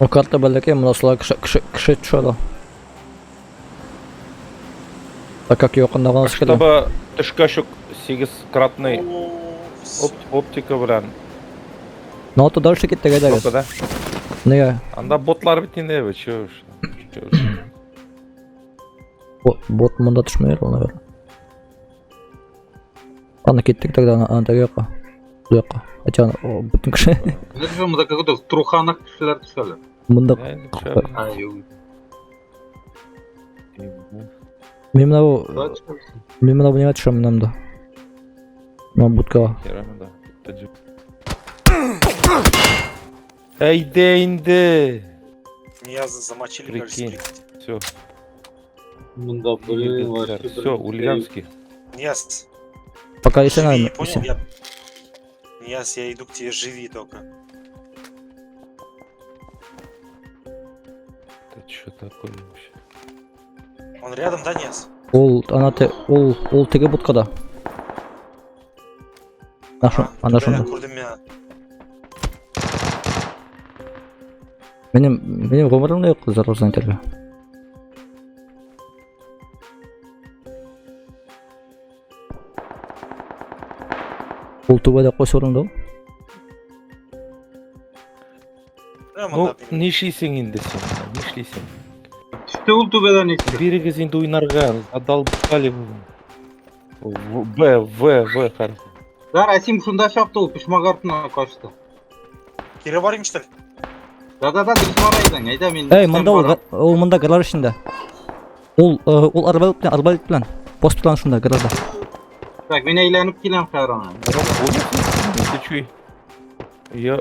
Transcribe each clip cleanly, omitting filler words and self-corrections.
О карта бәләкәй, монда шулай кеше кеше кеше төшә дә. Так как якында гына шикелле. Чтобы төшкәч үк 8 кратный оптика белән. Ну, то дальше киттек, әйдәгез. Только, да? Нигә? Анда ботлар бит инде, вы чё уж. Чё уж. Бот монда төшмәй ул, наверное. Ладно, киттек тогда на теге якка. Бу якка. Хотя бөтен кеше. Нәрсә монда какой-то труханак кешеләр төшәләр. Монда А, юк. Мин менә бу мин менә бу нигә төшәм менә монда. Менә будкага. Әйдә инде. Меня замочили, Прикинь. Все. Монда блин, вообще. Все, Ульяновский. Нияз, Пока исән живи, әле. понял? Я... Нияз, я иду к тебе, живи только. Это что такое вообще? Он рядом, да, Нияз? Ул ана те ул ул теге будкада. Ана ана шунда. Күрдем мин. Минем минем гомеремдә юк зарарсыз әйтергә. Ул түбәдә кайсы урында ул? Ну, нишлисең инде син? Нишлисең? Төште ул түбәдән ничек? Бирегез инде уйнарга, задолбали вы. Б, В, В хәрефе. Да, Расим шунда чапты ул, почмак артына качты. Кире барыйм, что ли? Да-да-да, дөрес бара идең. Әйдә мин. Эй, монда ул, ул монда гараж эчендә. Ул ул арбалет белән, арбалет белән. Пост белән шунда гаражда. Так, мин әйләнеп киләм хәзер аңа. Ты чё? Я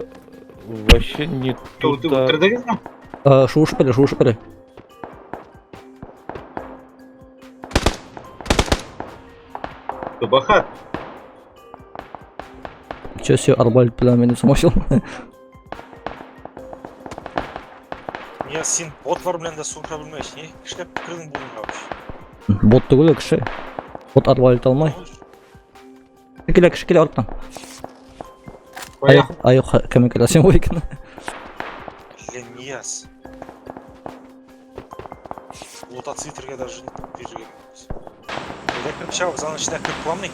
вообще не туда. Үтердегезме? Шуышып килә, шуышып килә. Бахат. Че, все, арбалет белән мине замочил. Я син ботлар белән дә сугыша белмәйсең, не? Эшләп кердең бу уенга вообще. Бот түгел кеше. Бот арбалет алмай. Килә кеше килә арттан. Аяк, аяк кем килә син бу икән. Блин, Нияз. Лутаться итәргә даже бирергә. Әйдә кереп чыгабыз, аның эченә кереп буламыни?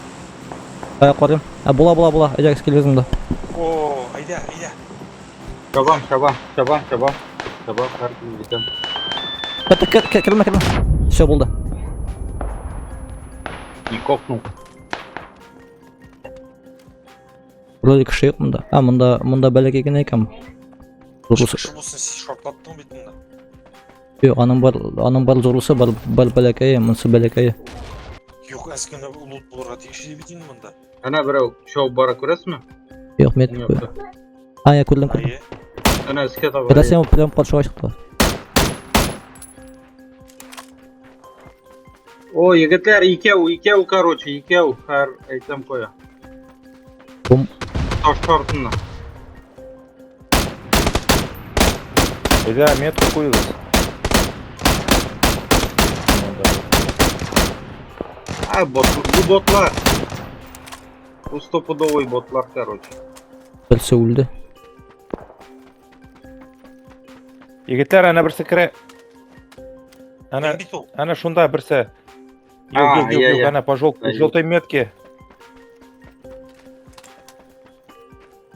Аяк карыйм. А була була була. Әйдәгез килегез монда. О, әйдә, әйдә. Чабам, чабам, чабам, чабам. Чабам, һәркем җитәм. Кер, кер, кермә, кермә. Все булды. Не копнул. Вроде кеше юк монда. А, монда, монда бәләкәй генә икән. Зурлысы. Кеше булсын, син шартлаттың бит монда. Юк, аның бар, аның бар зурлысы бар, бар бәләкәе, монысы бәләкәе. Юк, әз генә лут булырга тиеш иде бит инде монда. Әнә берәү шау бара күрәсезме? Юк, мин. А, я күрдем, күрдем. Әнә өскә таба. Күрәсең, прям каршыга чыкты. О, егетләр, икәү, икәү, короче, икәү, хәр әйтәм куя. Бум. Таш артыннан. Әйдә, метку куегыз. А, бот, бу ботлар. Бу стопудовый ботлар, короче. Берсе үлде. Егетләр, әнә берсе керә. Әнә, әнә шунда берсе. Юк, юк, юк, юк, әнә по желтой метке.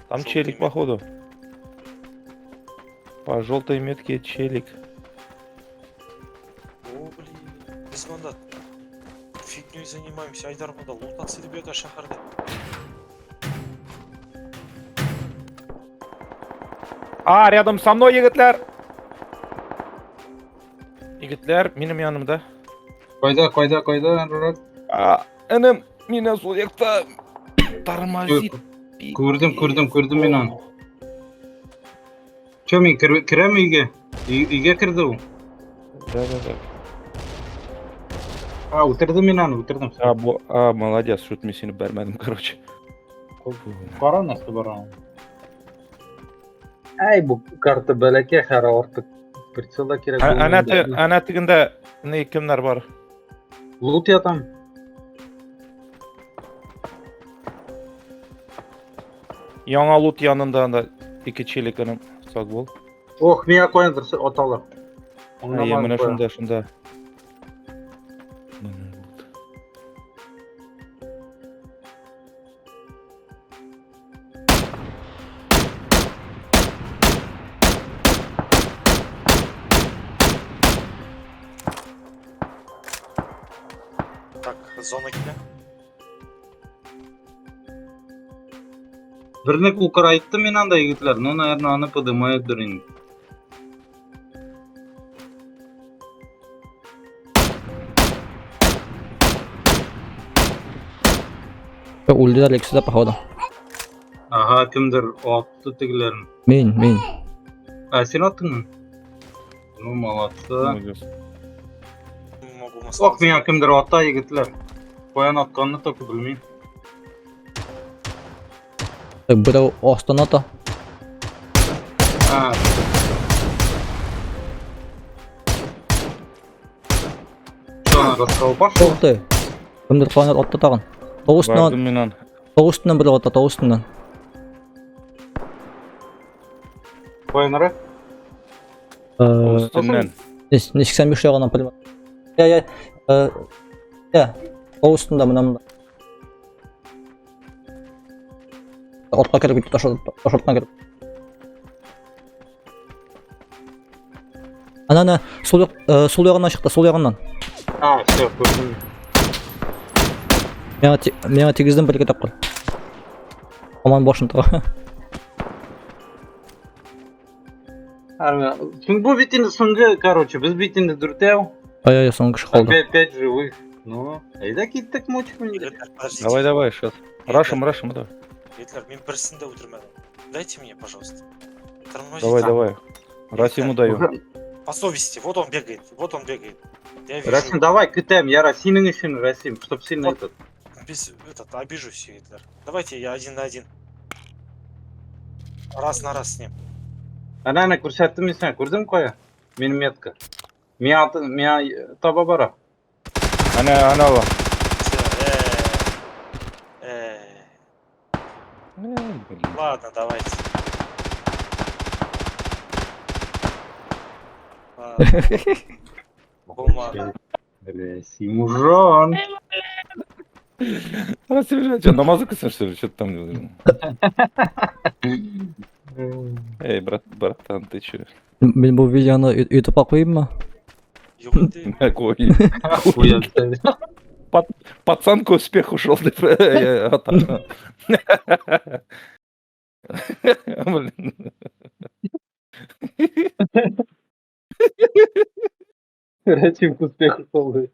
Там челик, походу. По желтой метке челик. О, блин, без монда фигней занимаемся. Айдар монда лутаться итеп ята шәһәрдә. А, рядом со мной, егетләр! Егетләр, минем янымда. Кайда, кайда, кайда, Анрак? А, энем, мине сул якта тормозит. Күрдем, күрдем, күрдем мин аны. Чё, мин керәм өйгә? Өйгә керде ул. Да, да, да. А, үтердем мин аны, үтердем. А, бу, а, молодец, что-то мин сине бәрмәдем, короче. Кара нәрсә бар аның. Әй, бу карта бәләкәй, хәр артык прицел да кирәк. Әнә әнә тегендә ни кемнәр бар? Лут ятам. Яңа лут янында анда ике челик энем, сак бул. Ох, миңа каяндыр аталар. Әйе, Аңламадым менә кая. шунда, шунда. Менә булды. Так, зона килә. Берне кукырайттым мин анда, егетләр. Ну, наверное, аны подымают инде. Үлделәр икесе дә, походу. Ага, кемдер атты тегеләрен. Мин, мин. А, син аттыңмы? Ну, молодцы. Молодец. Могу Ох, миңа кемдер ата, егетләр. Каян атканны только белмим. Так, берәү астан ата. А. Что, она расколбашила? Ух ты. Кемдер каян атты тагын. Тау өстеннән, Бардым мин ан. тау өстеннән берәү ата, тау өстеннән. Каянрак? Өстеннән. 85 ягыннан примерно. Я, я, я, тау өстендә менә монда. Артка кереп китте, таш таш артына кереп. Ана, ана, сул як, сул ягыннан чыкты, сул ягыннан. А, все, күрдем. Миңа миңа тигездем бер ике тапкыр. Аман башын тыга. Армия. Бу бит инде соңгы, короче, без бит инде дүртәү. Ай, ай, соңгы кеше калды. Опять пять живых. Ну, әйдә киттек мочим инде. Егетләр, подождите. Давай, давай, сейчас. Рашим, рашим, давай. Егетләр, мин берсен дә үтермәдем. Дайте мне, пожалуйста. Тормозите. Давай, давай. Расиму даю. По совести. Вот он бегает. Вот он бегает. Я вижу. Расим, давай, көтәм, я синең өчен, Расим, чтоб сильно Вот. этот. Без, этот, обижусь, егетләр. Давайте я один на один. Раз на раз с ним. Әнә, әнә күрсәттем мин сиңа, күрдең кая? Минем метка. Миңа миңа таба бара. Әнә, әнә ала. Всё, Ладно, давайте. Ладно. Булмады. Расим ужон. Расим, что, намаз укыйсың, что ли? Что ты там делаешь? Эй, брат, братан, ты че? Мин бу видеоны YouTube'ка куйыйммы? Юк инде. Какой? Хуя. Пацан к успеху шел. Блин. Расим к успеху шел.